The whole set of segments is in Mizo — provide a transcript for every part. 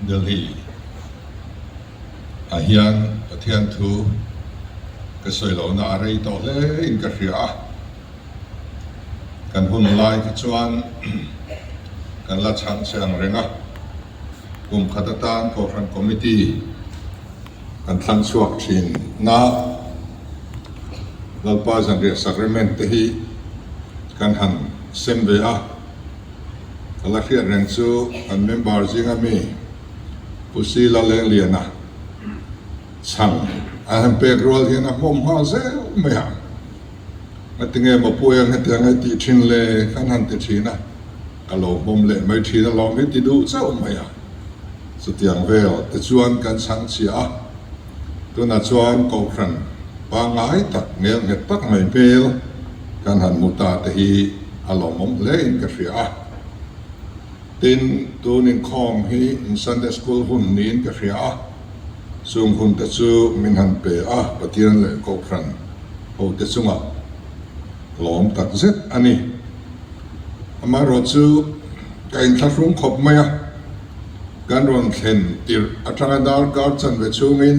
Delhi ah hian Pathian thu ka sawi lohna a rei tawh hle in ka hria a, kan hun lai kha chuan kan la chhang che ang reng a, kum khat atan Kohhran Committee kan thlang chhuak thin na Lalpa zanriah sacrament te hi kan han sem ve a, ka la hriat reng chu kan member zinga mi Pu Sila Lengliana chhang a han pek rual hian a hmawm nghal zel mai a, ngatinge Mapuia hetiang ai tih thin le kan han ti thin a, ka lo hmawm leh mai thin alawm hi ti duh chauh mai a. Chutiang vel te chuan kan chhang chhia a, tunah chuan Kohhran pangngai tak ngel nghet tak mai hmel kan han hmu ta te hi a lawmawm hle in ka hria a. Tin, tun inkhawm hi in Sunday School hun niin ka hria a, chung hun te chu min han pe a, Pathian leh Kohhran hote chungah lawm tak zet a ni. Amaherawh chu ka inthlahrung khawp mai a, kan rawn thlen tirh atanga darkar chanve chhungin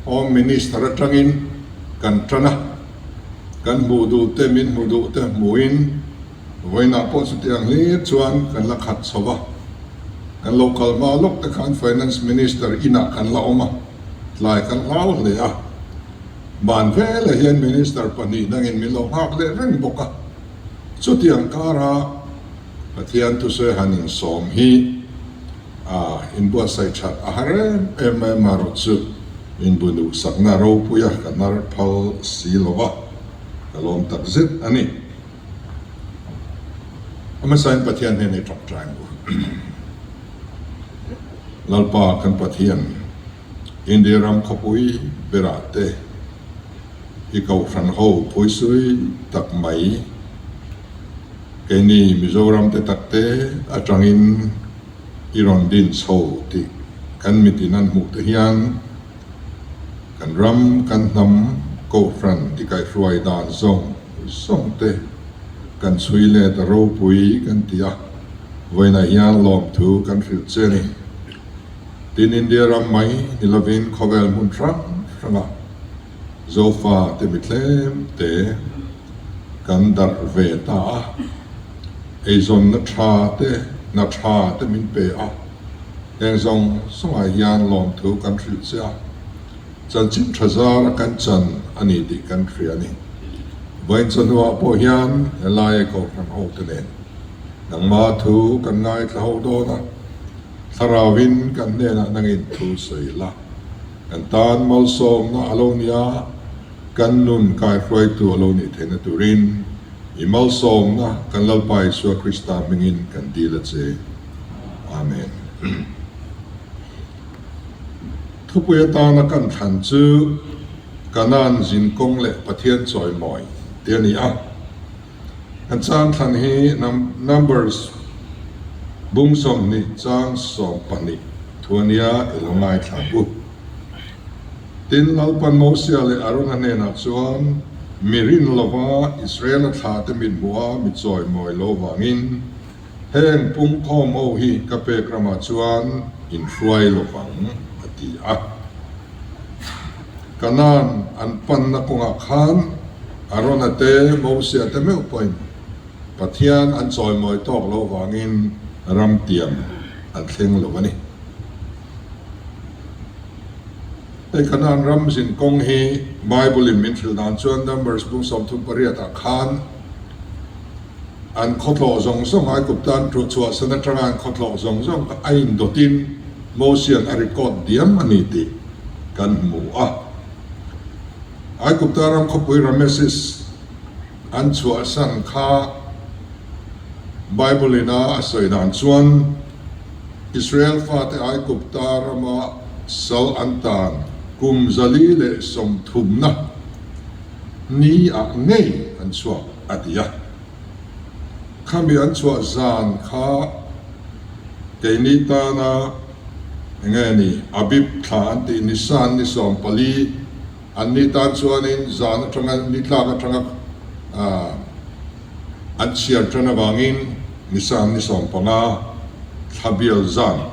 Home Minister atangin kan tan a, kan hmuh duh te min hmu duh te hmuhin vawiinah pawh chutiang hlir chuan kan la khat chho va, kan lo kal hma lawk te khan Finance Minister inah kan la awm a, tlai kan hlau hle a, ban velah hian Minister pahnih dangin min lo nghak leh reng bawk a. Chutiang kara Pathian thusawi han insawm hi a inbuatsaih that a har em em mai amaherawh chu inbunuhsakna ropuia ka hnar phal si lo va, ka lawm tak zet a ni. A hmasain Pathian hnenah i tawngtai ang u. Lalpa kan Pathian, India ram khawpui berah te, I kohhran ho phuisui tak mai. Keini Mizoram te takte atangin i rawn din chho tih kan mitin an hmuh te hian kan ram, kan hnam kohhran i kaihhruai dan zawng zawng te kan chhui let a ropui kan ti a, vawiinah hian lawmthu kan hrilh che a ni. Tin India ram mai ni lovin khawvel hmun hrang hrangah Zofa te mi tlem te kan darh ve ta a, eizawnna tha te, hna tha te min pe a, heng zawng zawngah hian lawmthu kan hrilh che a, chanchin tha zara kan chan a ni tih kan hria a ni. Vawiin chawhnuah pawh hian helaia Kohhran hote nen nangma thu kan ngaithla ho dawn a, Thlarauin kan hnenah nangin thu sawi la. Kan tan malsawmna a lo ni a, kan nun kaihruaitu a lo nih theihna turin i malsawmna kan Lalpa Isua Krista hmingin kan dil a che. Amen. Thupui atana kan thlan chu Kanaan zinkawng leh Pathian chawimawi tih a ni a. Kan chang thlan hi Numbers bung 20 chang 12 thu a nia i lo ngaithla ang u. Tin, Lalpan Mosia leh Arona hnenah chuan, Mi rin lova Israela thla te mit hmuh a mi chawimawi lo vangin heng pungkhawm ho hi ka pek ramah chuan in hruai lo vang, a ti a. Kanaan an panna kawngah khan Arona te, Mosia te meuh pawhin Pathian an chawimawi tawk loh vangin ram tiam an thleng lo a ni. Hei Kanaan ram zin kawng hi Bible-in min hrilh dan chuan Numbers bung 38 ah khan an khawtlawh zawng zawng Aigupta an chhuahsan atanga an khawtlawh zawng zawng kha a indawtin Mosia'n a record diam a ni tih kan hmu a. Aigupta ram khawpui Rameses an chhuahsan kha Bible ina a sawi dan chuan Israel fate Aigupta rama sal an tan kum 430na ni ah ngei an chhuak a ti a. Khami an chhuah zan kha keini tana eng nge ni Abib thla an tih Nisan ni 14 an ni tan chuanin zan atanga ni tlak atanga an chhiar tan avangin Nisan ni 15 thla bial zan.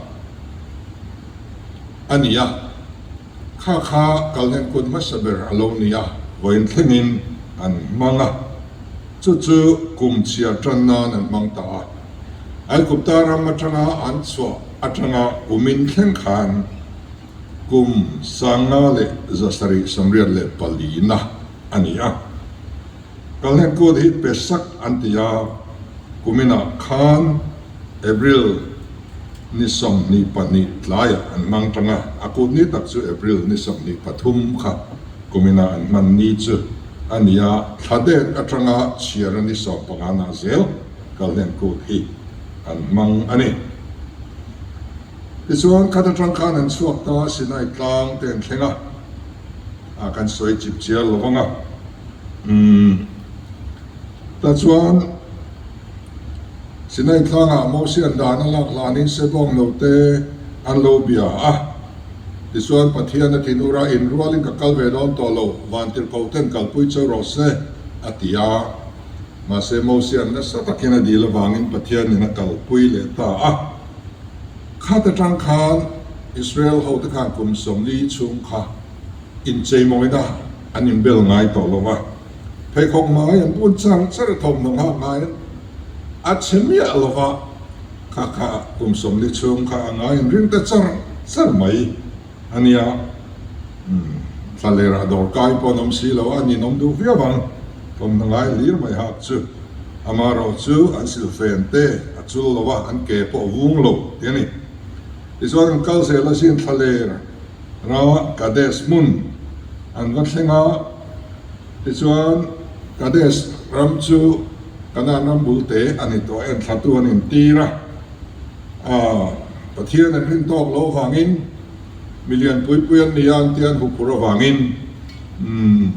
a ni a, kha kha kalhlen kut hmasa ber a lo ni a, vawiin thlengin an hmang a, chu chu kum chhiar tan nan an hmang ta a. Aigupta ram atanga an chhuah atanga kumin thleng khan kum 5784 na a ni a. Kalhlen kut hi Pesach an ti a, kuminah khan April ni 22 tlaiah an hmang tang a, a kut ni tak chu April ni 23 kha kuminah an hman ni chu a ni a, thla det atanga chhiara ni 15 nah zel Kalhlen kut hi an hmang a ni. Tichuan khat atang khan an chhuak ta Sinai tlang te an thleng a, a kan sawi chip chiar lo vang a. Umm tah chuan Sinai tlangah Mosian dan a lak hlanin Sebawng lo te an lo bia a. Tichuan Pathian a thinur a, Inrualin ka kal ve dawn tawh lo, vantirhkoh ten kalpui cheu rawh se, a ti a. Mahse Mosian nasa takin a dil avangin Pathianin a kalpui leh ta a. Khat atang khan Israel hote khan kum 40 chhung kha incheimawina an inbel ngai tawh lo va, pheikhawk ngai an bun char char a, thawmhnaw nghak ngai an a chhe miah lo va, kha kha kum 40 chhung kha a ngai an ring ta char char mai a nia. Umm, thla lerah dawr kai pawh an awm si lo a, an inawm duh viau ang, thawmhnaw ngai hlir mai hak chu. Amaherawhchu an silfen te a chul lo a, an ke pawh a vung lo tih a ni. Tichuan an kal zel asin thla ler ra Kadesh hmun an va thleng a, tichuan Kadesh ram chu Kanaan ram bul te a ni tawh en thlatu an intir a, aah Pathian an rin tawk loh avangin milian pui pui an ni a an tia an huphurh avangin umm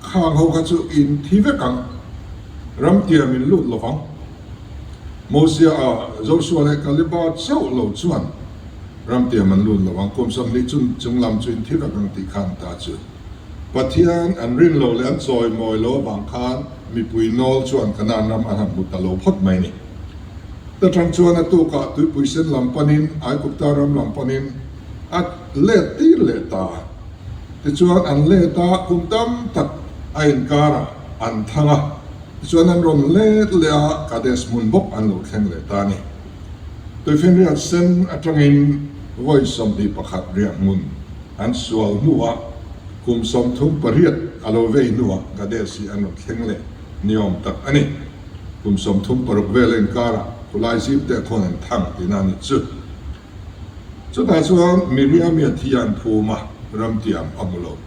khang ho kha chu in thi vek ang, ram tiam in lut lovang. Mosia a Joshua leh Kaleba chauh lo chuan ram tiam an lut lo ang, kum 20 chung chung lam chu in thi vek ang tih khan ta chu. Pathian an rin lo leh an chawimawi lo avang khan mipui nawl chuan Kanaan ram an han hmu ta lo phawt mai ni. Ta tang chuan a tukah tuipui sen lam panin Aigupta ram lam panin a let tir leh ta. Tichuan an let a, kum tam tak a inkarah an thang a. Tichuan an rawn let leh a, Kadesh hmun bawk an lo thleng leh ta a ni. Tuifinriat sen atangin vawi 21 riah hmun an sual hnuah kum 38 a lo vei hnuah Kadesh hi an rawn thleng leh ni awm tak a ni. Kum 36 vel a inkarah khulai zim te khawn an thang tihna a nih chu. Chutah chuan Miriami a thi an phum a, ramtiam a hmu lo.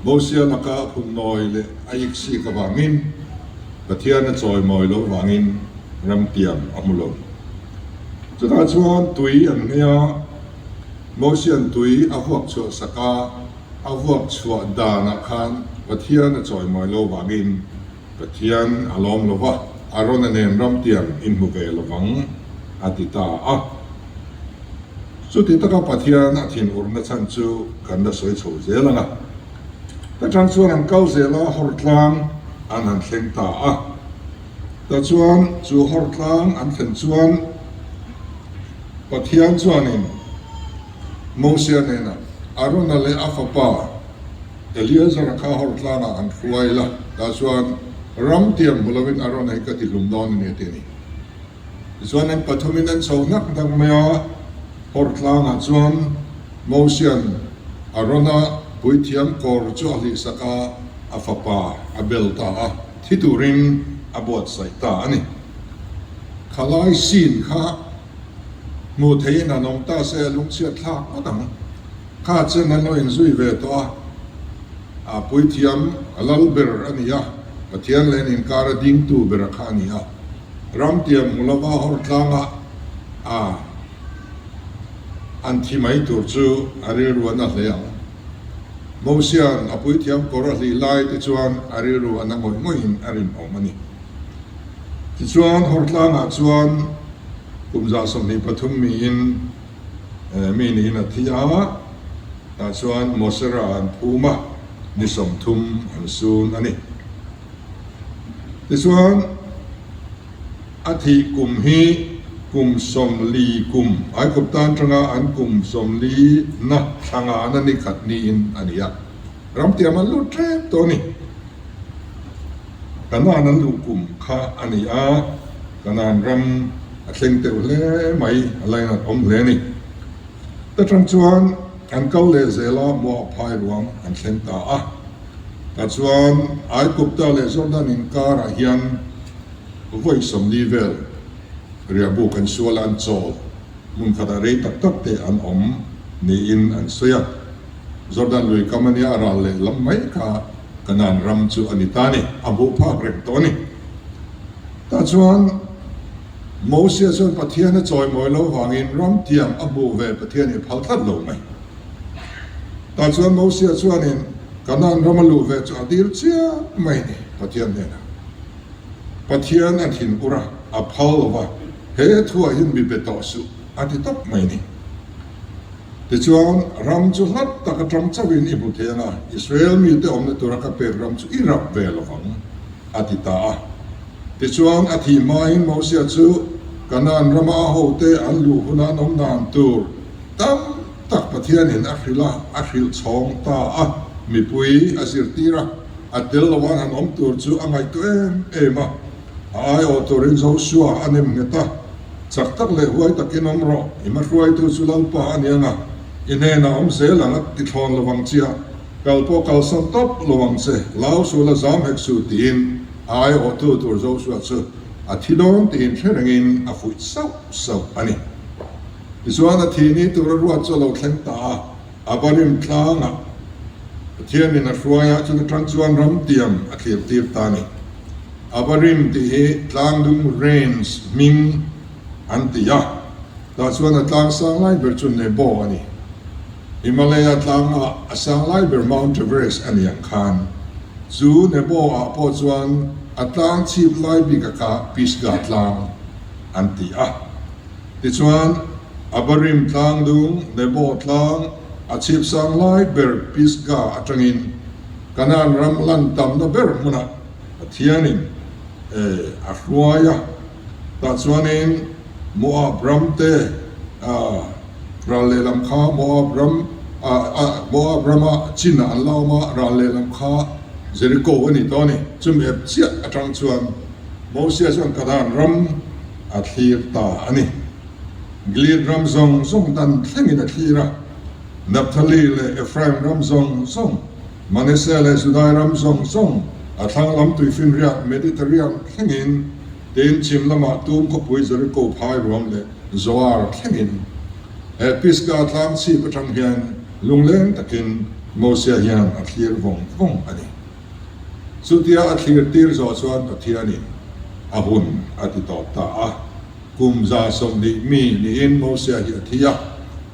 Mosia laka a phun nawi leh a iksik avangin, Pathian a chawimawi lo vangin ramtiam a hmu lo. Chutah chuan tui an nghei a, Mosia'n tui a vuak chhuah sak a, a vuak chhuah danah khan Pathian a chawimawi lo vangin Pathian a lawm lo va, Arona nen ramtiam inhmu ve lo vang, a ti ta a. Chuti taka Pathian a thinurna chhan chu kan la sawi chho zel ang a. Ta tang chuan an kal zel a, Hortlang an han thleng ta a. Ta chuan chu Hortlang an thlen chuan Pathian chuanin Mosia hnenah, Arona leh a fapa, Eleazar-a kha Hortlangah an hruai la, tah chuan ram tiang hmu lovin Arona hi ka ti hlum dawn a ni a ti a ni. Tichuan an pathumin an chho hnak hnak mai a, Hortlangah chuan Mosia'n Arona puithiam kawr chu a hlihsak a, a fapa a bel ta a, thi turin a buatsaih ta a ni. Khalai sin kha hmuh theihin an awm ta se a lungchhiat thlak ngawt ang. Kha chen an lo inzui ve tawh a, a puithiam a lal ber a ni a, Pathian leh an inkar a dingtu ber a kha a ni a, ramtiam hmu lova hawr tlanga a an thi mai tur chu a rilru a na hle ang. Mosia'n a puithiam kawr a hlih lai te chuan a rilru a na ngawih ngawihin a rinawm a ni. Tichuan hawr tlangah chuan kum 123 miin, Mi niin a thi a, tah chuan Mosera an phum a, ni 30 an sun a ni. Tichuan, a thih kum hi Kum 40 kum, Aigupta atanga an kum 40 na thla ngana ni khat niin a ni a. Ramtiam an lut tep tawh a ni. Kanaan an luh kum kha a ni a, Kanaan ram a thleng teuh hle mai, a lainat awm hle a ni. Ta tang chuan an kal leh zel a, Moab phai ruang an thleng ta a. Tah chuan Aigupta leh Jordan inkarah hian vawi 40 vel riahbuk an sual a, an chawl hmun khatah rei tak tak te an awm niin an sawi a. Jordan lui kam a nia, a ral leh lam mai kha Kanaan ram chu a ni ta a ni, a hmuh phak reng tawh a ni. Tah chuan Mosia chuan Pathian a chawimawi lo vangin ram tiang a hmuh ve Pathian i phal tlat lo mai. Tah chuan Mosia chuanin Kanaan ram a luh ve chu a dil chiang mai a ni Pathian hnenah. Pathian a thin ur a, a phal lo va, he thuah hian mi be tawh suh a ti tawp mai a ni. Tichuan, ram chu hlat tak atang chauhin i hmu thei ang a, Israel mite awmna tura ka pek ram chu i rap ve lo vang, a ti ta a. Tichuan, a thih hmain Mosia chu Kanaan rama a hote an luh huna an awm dan tur tam tak Pathianin a hrilh a, a hrilh chhawng ta a, mipui a zirtir a, a tel lo an han awm tur chu a ngaihtuah em em a. A aiawh turin Joshua a nem nghet a, Chak tak leh huai takin awm rawh, i hmahruaitu chu Lalpa a ni ang a, i hnenah awm zel ang a ti thlawn lo ang chia, kal pawh kalsan tawp lo ang che, lau sual a zam hek su tiin a aiawhtu tur Joshua chu a thi dawn tiin hre rengin a fuih sauh sauh a ni. Tichuan a thi ni tura ruat chu a lo thleng ta a, Abarim tlangah Pathianin a hruai a, chuta tang chuan ramtiam a thlir tir ta a ni. Abarim tih hi tlangdung range hming an ti a, tah chuan a tlang sang lai ber chu Nebo a ni. Himalaya tlanga a sang lai ber Mount Everest a ni ang khan chu Nebo ah pawh chuan a tlang chhip lai bik a kha Pisgah tlang an ti a. Tichuan, Abarim tlangdung, Nebo tlang, a chhip sang lai ber Pisgah atangin Kanaan ram lan tamna ber hmunah Pathianin a hruai a. Tah chuanin Moab ram te, ral lehlam kha Moab ram, Moab rama chinah an la awm a, ral lehlam kha Jeriko a ni tawh a ni. Chumi ep chiah atang chuan Mosia chuan Kanaan ram a thlir ta a ni. Gilead ram zawng zawng dan thlengin a thlir a, Naphtali leh Ephraim ram zawng zawng, Manasseh leh Judai ram zawng zawng, a thlang lam tuifinriat Mediterranean thlengin, tin chhim lamah tum khawpui Jeriko phai ruam leh Zoar thlengin. He Pisgah tlang chhip atang hian lungleng takin Mosia hian a thlir vawng vawng a ni. Chutia a thlir tir zawh chuan Pathianin a hun a ti tawp ta a. Kum 120 mi niin Mosia hi a thi a,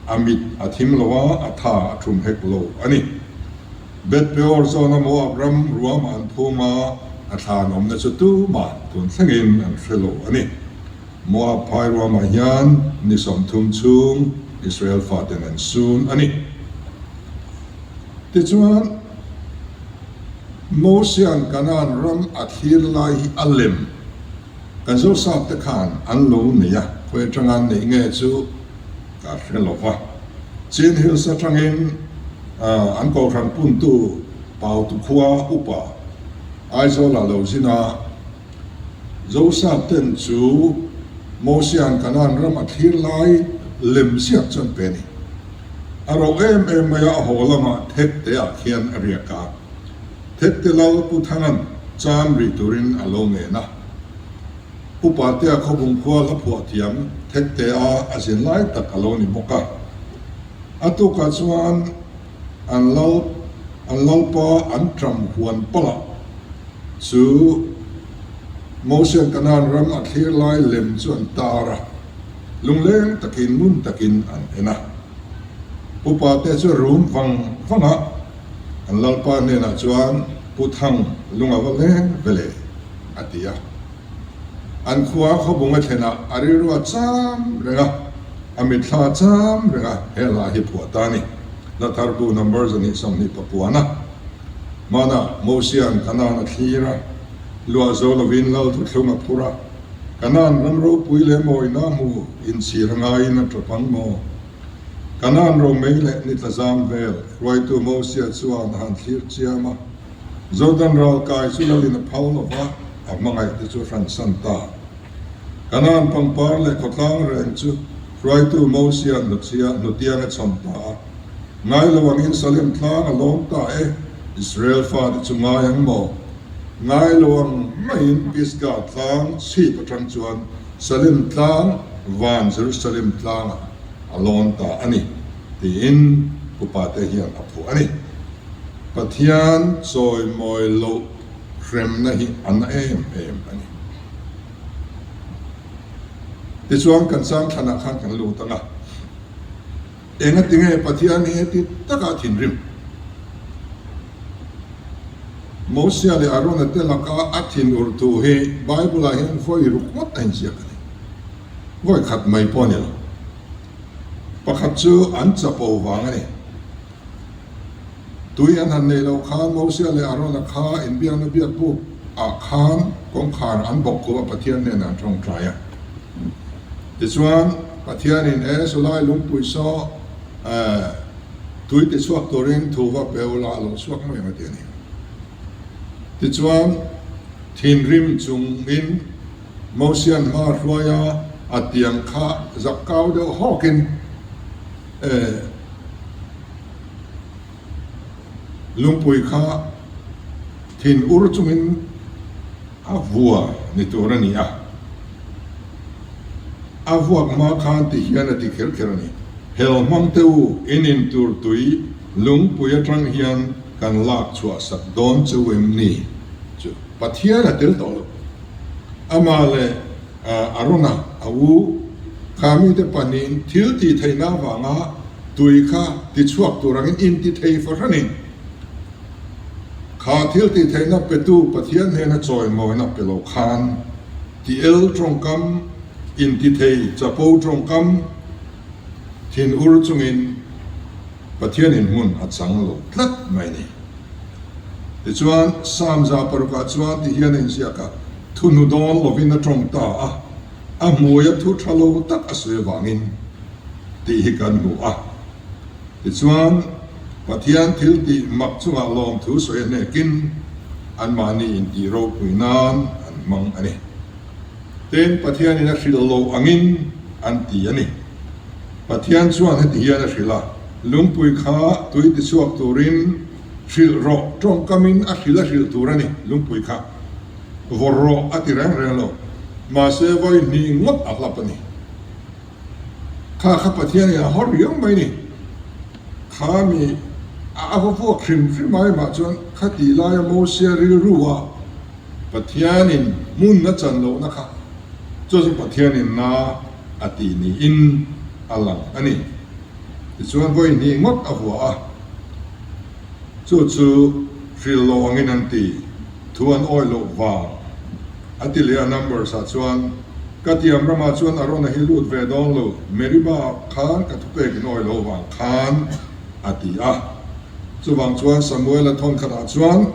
a mit a thim lo a, a tha a thum hek lo a ni. Beth Peor zawna Moab ram ruamah an phum a, a thlan awmna chu tumah tun thlengin an hre lo a ni. Moab phai ruamah hian ni 30 chhung Israel faten an sun a ni. Tichuan, Mosia'n Kanaan ram a thlir lai hi a lem kan Zosap te khan an lo nei a, khawi atanga an neih nge chu ka hre lo va. Chin Hills atangin an kohhran puntu Pautu khua upa Aizawlah lo zin a, Zosap ten chu Mosia'n Kanaan ram a thlir lai lem ziak chu an pe a ni. A ro em em mai a, a haw lamah Thekte ah khian a riak a. Thekte lal Pu Thanga'n cham rih turin a lo ngen a. Pu Patea khawbung khua hla phuah thiam Thekte a a zin lai tak a lo ni bawk a. A tukah chuan an lal an lalpa an ṭam huan palh ah chu Mosia'n Kanaan ram a thlir lai lem chu an tar a. Lungleng takin ngun takin an en a. Upa te chu rum vang vang a, an lalpa hnenah chuan Pu Thang lung a va leng ve le, a ti a. An khua khawbung a thlenah a rilru a cham reng a, a mitthla a cham reng a, he hla hi phuah ta a ni. Hla thar bu number 120 papuan a. Hmanah Mosia'n Kanaan a thlir a, luah zo lovin lal thuthlung a phur a. Kanaan ram ropui leh mawina hmu inchhir a ngaiin a tawp ang maw? Kanaan romei leh ni tla zam vel hruaitu Mosia chuan a han thlir chiam a, Jordan ral kai chu lalin a phal lo va, a hmangaih te chu a hransan ta. Kanaan pangpar leh khawtlang reng chu hruaitu Mosia hnuchhia hnutiang a chhawn ta a. Ngai lo angin Salem tlang a lawm ta e, Israel fate chu ngai ang maw? Ngai lo ang maiin Pisgah tlang chhip atang chuan Salem tlang van Jerusalem tlangah a lawn ta a ni, tiin Upate hian a phuah a ni. Pathian chawimawi loh hremna hi a na em em a ni. Tichuan kan chang thlanah khan kan lut ang a. Engatinge Pathian hi heti taka thinrim? Mosia leh Arona te laka a thinur thu hi Bible-ah hian vawi ruk ngawt a inziak a ni. Vawi khat mai pawh a ni lo. Pakhat chu an chapo vang a ni. Tui an han nei loh khan Mosia leh Arona kha inbiakna biak buk ah khan kawngkhar an bawk khup a Pathian hnenah an tawngtai a. Tichuan Pathianin he Sulai lungpui saw tui ti chhuak turin thu va pe ula a lo chhuak mai ang a ti a ni. Tichuan thinrim chungin Mosian hma hruai a a tiang kha zak kau deuh hawkin Lungpui kha thin ur chungin a vua ni tur a ni a, a vuak hma khan ti hian a ti kher kher a ni. Hel hmang te u, in in tur tui lungpui atang hian kan lak chhuah sak dawn cheu em ni? Chu Pathian a tel tawh lo. Amah leh Arona a u kha mite pahnihin thil tih theihna avanga tui kha tichhuak tur angin inti thei fahranin kha thil tih theihna petu Pathian hnena chawimawina pe lo khan ti el tawngkam, inti thei chapo tawngkam thin ur chungin Pathianin hmun a chang lo tlat mai ni. Tichuan, Psalm 600 ah chuan ti hian a inziak a, Thu hnu dawn lovin a tawng ta a, a hmuia thu tha lo tak a sawi avangin tih hi kan hmu a. Tichuan, Pathian thil tih mak chungah lawmthu sawi a hnekin anmahni intih ropui nan an hmang a ni. Tin, Pathianin a hrilh loh angin an ti a ni. Pathian chuan heti hian a hrilh a, Lungpui kha tui tichhuak turin hrilh rawh, tawngkamin a hrilh a hrilh tur a ni, lungpui kha vawrh rawh a ti reng reng lo, mahse vawi hnih ngawt a hlap a ni. Kha kha Pathianin a haw riau mai ni. Kha mi a va vuak hrim hrim ai mah chuan khati laia Mosia rilru a Pathianin hmun a chan lohna kha chu chu Pathianin na a tih niin a lang a ni. Tichuan vawi hnih ngawt a vuah a, chu chu hrilh loh angin an ti, thu an awih loh vang a ti leh a. Numbers ah chuan ka tiam ramah chuan Arona hi lut ve dawn lo, Meribah khan ka thupek in awih loh vang khan a ti a. Chuvang chuan Samuela thawn khatah chuan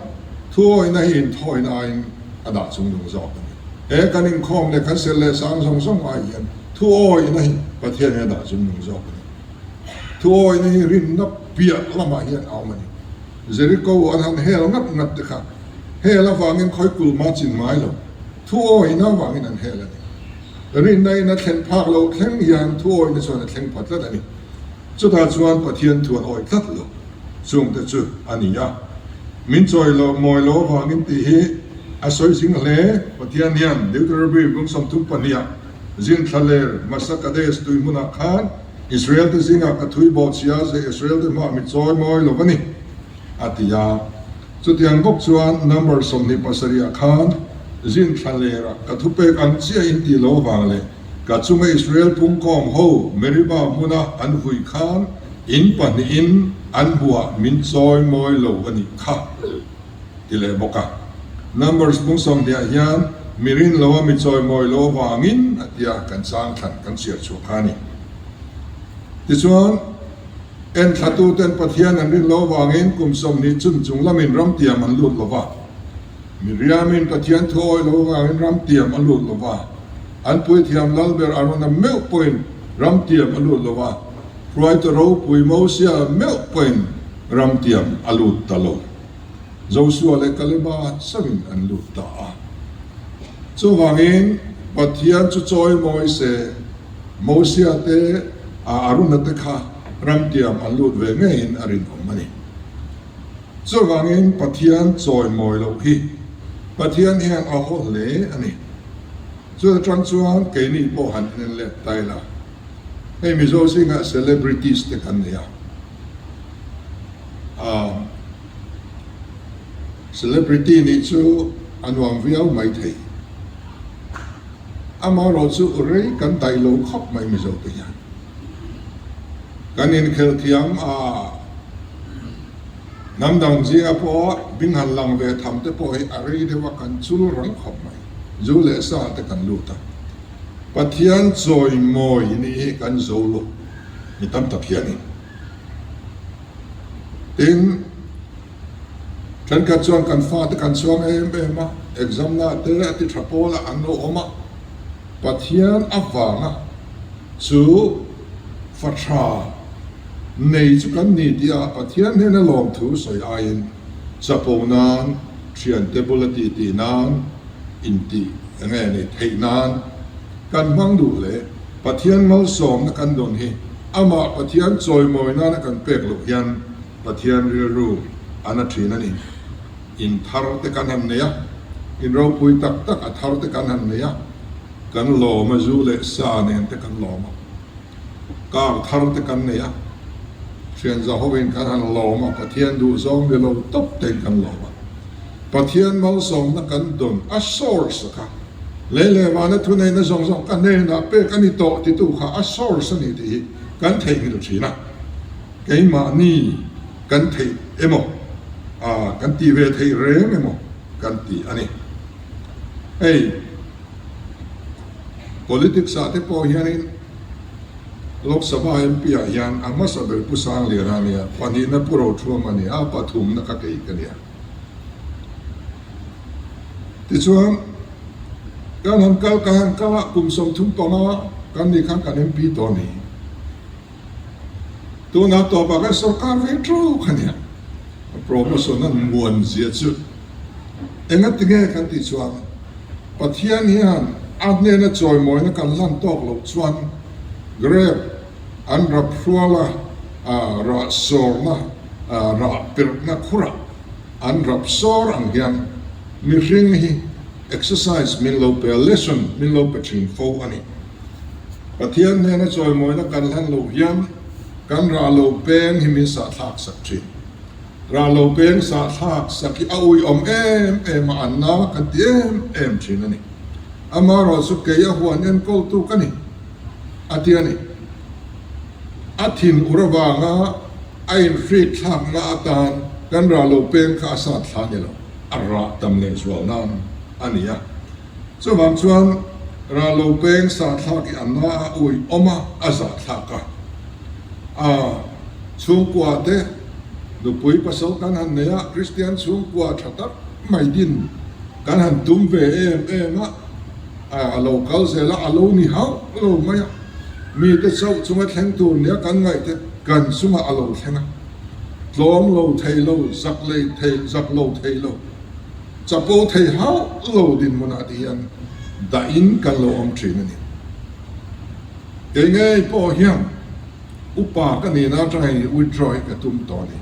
thuawihna hi inthawina aiin a dah chung lung zawk a ni. He kan inkhawm leh kan sel leh sang zawng zawng ai hian thuawihna hi Pathianin a dah chung lung zawk a ni. Thuawihna hi rinna piah lamah hian a awm a ni. Jeriko an han hel ngat ngat te kha hel avangin khawi kulma chin ngai lo, thuawihna avangin an hel a ni. Rinna in a thlen phak loh thleng hian thuawihna chuan a thleng pha tlat a ni. Chutah chuan Pathian thu an awih tlat lo chungte chu a ni a. Min chawi loh mawi lo avangin tih hi a sawi zing hle. Pathian hian Deuteronomy bung 32 ah zin thlaler Masa Kadesh tui hmunah khan Israel te zingah ka thui bawhchhia ze Israel te hmaah mi chawi mawi lo a ni a ti a. Chutiang bawk chuan Number 27 ah khan zin thlalerah ka thupek ang chiahin tih lo avang leh Ka chunga Israel pungkhawm ho Meribah hmuna an vui khan in pahnihin an hmuah min chawi mawi lo a nih kha, ti leh bawk a. Numbers bung 20 ah hian mi rin loa mi chawi mawi lo avangin a tia kan chang thlan kan chhiar chhuah kha a ni. Tichuan, enthlatuten Pathian an rin lo avangin kum 20 chun chung lamin ramtiam an lut lo va. Miriamin Pathian thu awi lo avangin ramtiam a lut lo va. An puithiam Lalber Arona meuh pawhin ramtiam a lut lo a, hruaitu ropui Mosia meuh pawhin ramtiam a lut ta lo. Josua leh Kaleba chauhin an lut ta a. Chuvangin Pathian chu chawimawi se, Mosia te, Arona te kha ramtiam an lut ve ngeiin a rinawm a ni. Chuvangin Pathian chawimawi loh hi Pathian hian a haw hle a ni. Chu atang chuan keini pawh han en let ta ila, hei Mizo zingah celebrities te kan nei a, aah celebrity nih chu a nuam viau mai thei. Amaherawhchu rei kan daih lo khawp mai Mizo te hian. Kan inkhel thiam a, hnam dang zinga pawh bing han lang ve tham te pawh hi a rei deuh a, kan chul rang khawp mai. Zu leh sa te kan lut a, Pathian chawimawi nih hi kan zo lo mi tam tak hianin. Tin, thenkhat chuan kan fate kan chhuang em em a, exam na te a ti tha pawl a an lo awm a, Pathian avanga Chu fa tha nei chu kan ni tih a Pathian hnena lawmthu sawi aiin chapo nan, thiante bula titi nan, intih enge nei theih nan kan hmang duh hle. Pathian malsawmna kan dawn hi amah Pathian chawimawi nana kan pek loh hian Pathian rilru a na thin a ni. In thar te kan han nei a, in ropui tak tak a thar te kan han nei a. Kan lawm a, zu leh sa nen te kan lawm a, kar thar te kan nei a, thian zahovin kan han lawm a, Pathian duhzawng ni lo tawp tein kan lawm a. Pathian malsawmna kan dawn a source kha lei leh vana thuneihna zawng zawng ka hnenah pek a ni tawh titu kha a source a ni tih hi kan theihnghilh thin a, keimahni kan theih emaw, kan tih ve theih reng emaw kan ti a ni. Hei. Politics ah te pawh hianin Lok Sabha MP ah hian a hmasa ber Pu Sangliana a nia, pahnihna Pu Rothuam a nia, pathumna ka kei ka nia. Tichuan kan han kal kan han kal a, kum 35 kan nih khan kan MP tawh a ni. Tunah tawpah khan sorkar ve tawk a nia. Promotion a muan zia chu engati nge kan tih chuan Pathian hian a hnena chawimawina kan lan tawk loh chuan grape an rap hruala rah sawrna rah perhna khurah an rap sawr ang hian mihring hi exercise min lo pe a, lesson min lo pe thin fo a ni. Pathian hnena chawimawina kan hlan loh hian kan rah lo peng hi min sahthlak sak thin. Rah lo peng sahthlak sak hi a uiawm em em a, an na kan ti em em thin a ni. Amaherawhchu kei a huan enkawltu ka ni, a ti a ni. A thin ur avanga a inhrik thlakna atan kan rah lo peng kha a sat thla ni lo, a rah tam lehzual nan a ni a. Chuvang chuan rah lo peng sah thlak hi a na a ui awm a, a zah thlak a. A chhungkua te nupui pasal kan han nei a, Kristian chhungkua tha tak mai din kan han tum ve em em a, a lo kal zel a, a lo ni hauh lo mai a. Mite chauh chunga thleng tur nia kan ngaih te kan chungah a lo thleng a, tlawm lo thei lo, zak lei thei, zak lo thei lo. Chapo thei hauh lo dinhmunah te hian dahin kan lo awm thin a ni. Kei ngei pawh hian upa ka nihna atanga hei withdraw hi ka tum tawh a ni.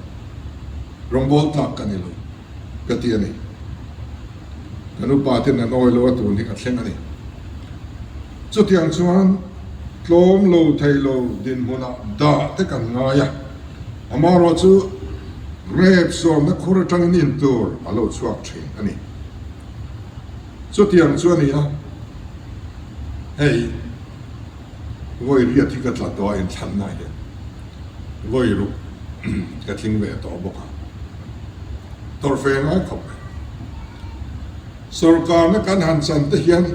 Rawngbâwl tlâk ka ni lo ka ti a ni. Kan upa ten an awi lo a tun hi ka thleng a ni. Chutiang chuan tlawm lo thei lo dinhmunah dah te kan ngai a. Amaherawh chu rep sawmna khur atangin in tur a lo chhuak thin a ni. Chutiang chu a ni a, hei vawi riat hi ka tla tawh a inthlanna hian vawi ruk ka tling ve tawh bawk a, tawrh fe ngai khawp mai. Sorkarna kan han chan te hian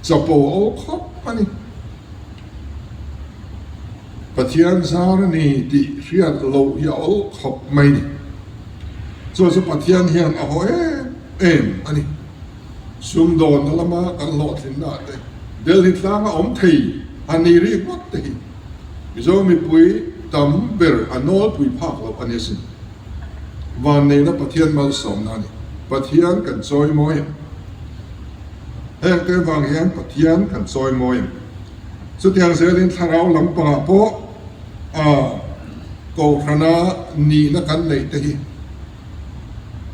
chapo a awl khawp a ni. Pathian zar a ni tih hriat loh hi a awl khawp mai ni. Chuan chu Pathian hian a haw em em a ni. Sumdawnna lama kan hlawhtlinna ah te, Delhi tlanga awm thei a ni rik ngawt te hi Mizo mipui tam ber a nawlpui phak loh a ni asin. Vanneihna Pathian malsawmna a ni. Pathian kan chawi mawi em? Heng te vang hian Pathian kan chawi mawi em? Chutiang zelin thlarau lampangah pawh a Kohhrana nihna kan neih te hi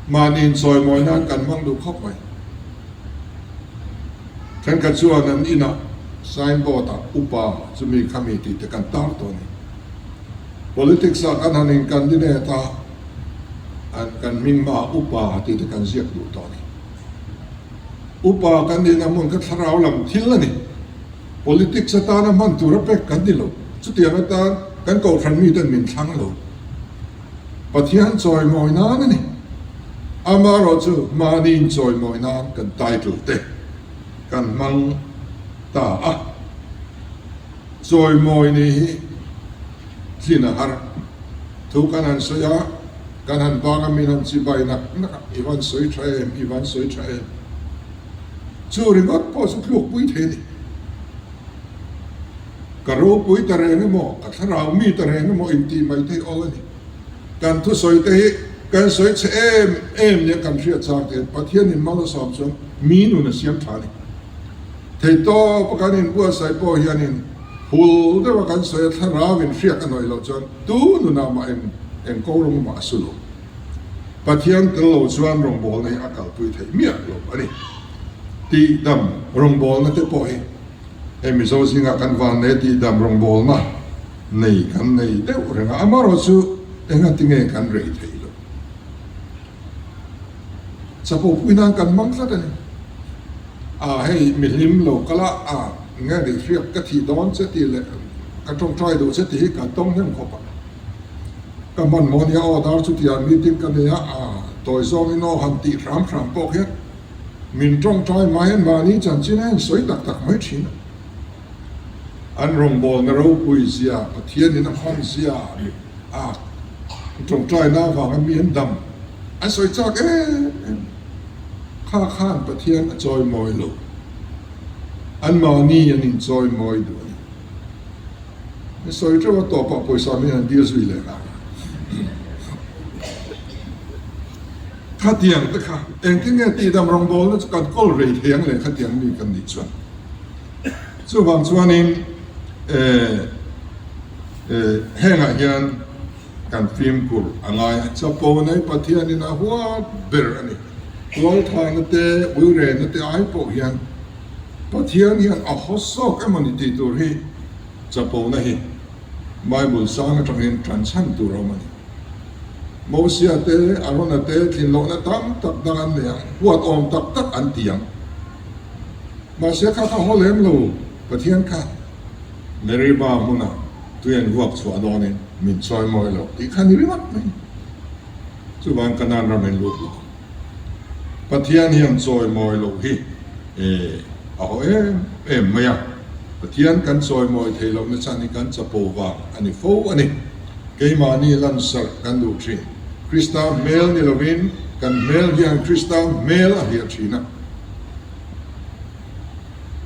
mahni inchawimawi nan kan hmang duh khawp mai. Thenkhat chuan an inah signboard ah upa chumi khami tih te kan tar tawh a ni. Politics ah kan han in candidate a, an kan hming hmaah upa tih te kan ziak duh tawh a ni. Upa kan nihna hmun kha thlarau lam thil a ni. Politics atana hman tur a pek kan ni lo. Chutiang atan kan kohhran miten min thlang lo. Pathian chawimawi nan a ni. Amaherawhchu mahni inchawimawi nan kan title te kan hmang ta a. Chawimawi ni hi tlin a har. Thu kan han sawi a, kan han bang a, min han chibai nak nak a, i van sawi tha em, i van sawi tha em. Chu ringawt pawh chu tlukpui thei a ni. Ka ropui ta reng emaw, ka thlarau mi ta reng emaw intih mai thei awl a ni. Kan thusawi te hi kan sawi chhe em em nia kan hriat chang te hian Pathianin mal a sawm chuan mi nun a siam tha a ni. Theihtawpa kan inbuatsaih pawh hianin hul deuha kan sawi a thlarau in hriak a nawih loh chuan tu nunah mah eng eng ko rawng mah a su lo. Pathian tel lo chuan rawngbawlna hi a kalpui theih miah lo a ni. Tihdam rawngbawlna te pawh hi Hei Mizo zingah kan vannei tihdam rawngbawlna nei kan nei deuh reng a, amaherawhchu engati nge kan rei theih loh? Chapo pui nan kan hmang tlat a ni. A hei mihlim lo kal a, a nge ni hriak ka thih dawn che tih leh ka tawngtai duh che tih hi kan tawng hnem khawp a. Ka hmanhmawh nia aw dar chutia meeting ka nei a, a tawi zawngin aw han tih hram hram pawh hian Min tawngtai mai an mahni chanchin a insawi tak tak mai thin a. An rawngbawlna ropui zia, Pathianin a hman zia a tawngtaina avanga mi an dam an sawi chak em em. Kha khan Pathian a chawimawi lo. An mahni an inchawimawi duh a ni. An sawi teuh a tawpah pawisa min an dil zui leh nghal. Khatiang te kha engtin nge tihdam rawngbawlna chu kan kawl rei thei ang le khatiang mi kan nih chuan. Chuvang chuanin hengah hian kan fimkhur a ngai a, chapo nei Pathianin a huat ber a ni. Tualthahna te, uirehna te ai pawh hian Pathian hian a haw sawk emawni tih tur hi chapona hi Bible sang atangin tan chhan tur a awm a ni. Mosia te, Arona te tlinlohna tam tak dang an nei ang, huat awm tak tak an ti ang. Mahse kha kha haw lem lo, Pathian kha Meriba hmuna tui an vuak chhuah dawnin min chawi mawi lo tih kha ni ringawt mai. Chuvang Kanaan ram in lut lo. Pathian hian chawi mawi loh hi a haw em em mai a, Pathian kan chawi mawi thei lohna chhan hi kan chapo vang a ni fo a ni. Keimahni lansarh kan duh thin. Krista hmel ni lovin kan hmel hian Krista hmel a hliah thin a.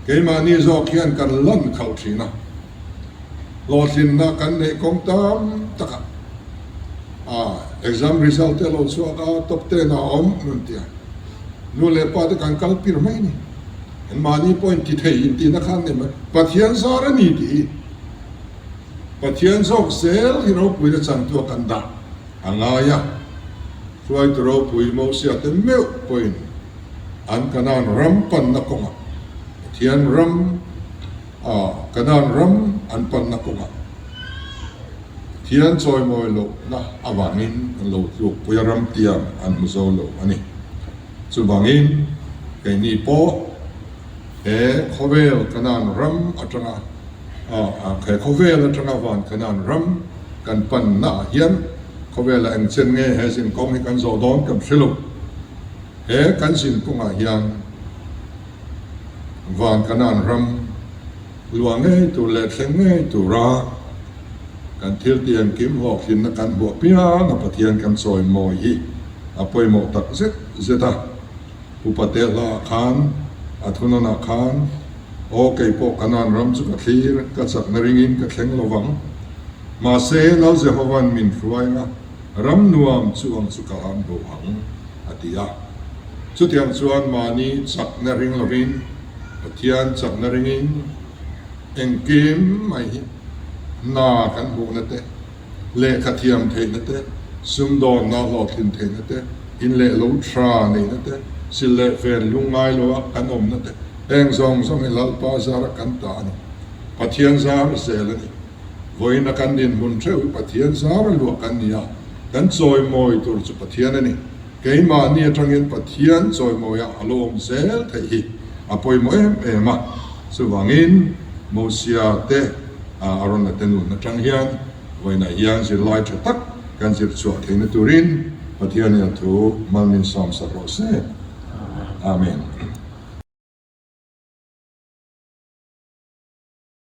Keimahni zawk hian kan lan khalh thin a. Hlawhtlinna kan neih kawng tam takah a exam result te a lo chhuak a, top ten ah a awm an rawn ti a. Nu leh pa te kan kal pir mai a ni. Anmahni pawh inti thei intihna kha an nei mai. Pathian zar a ni tih hi. Pathian zawk zel hi ropuina changtu a kan dah a ngai a, hruaitu ropui Mosia te meuh pawhin an Kanaan ram panna kawngah, Pathian ram a Kanaan ram an panna kawngah Pathian chawimawi lohna avangin an lo tlukpui a, ram tiang an hmu zo lo a ni. Chuvangin keini pawh he khawvel Kanaan ram atanga He khawvel atanga van Kanaan ram kan panna ah hian khawvela eng chen nge he zinkawng hi kan zawh dawn kan hre lo. He kan zinkawngah hian van Kanaan ram luah ngei tur leh thleng ngei tura kan thil tih engkim hlawhtlinna kan hmuh apiang a Pathian kan chawimawi hi a pawimawh tak zet zet a. Upa te hlaah khan a thunawnah khan. Aw, kei pawh Kanaan ram chu ka thlir, ka chakna ringin ka thleng lo vang. Mahse, Lal Jehova'n min hruai anga ram nuam chu ang chu ka han bo ang, a ti a. Chutiang chuan mahni chakna ring lovin, Pathian chakna ringin engkim mai hi hna kan hmuhna te, lehkha thiam theihna te, sumdawnna hlawhtlin theihna te, in leh lo tha neihna te, sil leh fen lungngai loa kan awmna te, heng zawng zawng hi Lalpa zara kan ta a ni. Pathian zar zel a ni. Vawiina kan dinhmun theuh hi Pathian zara luah kan ni a, kan chawimawi tur chu Pathian a ni. Keimahni atangin Pathian chawimawia a lo awm zel theih hi a pawimawh em em a. Chuvangin Mosia te Arona te nun atang hian vawiinah hian zirlai tha tak kan zir chhuah theihna turin Pathianin a thu mal min sawmsak rawh se. Amen.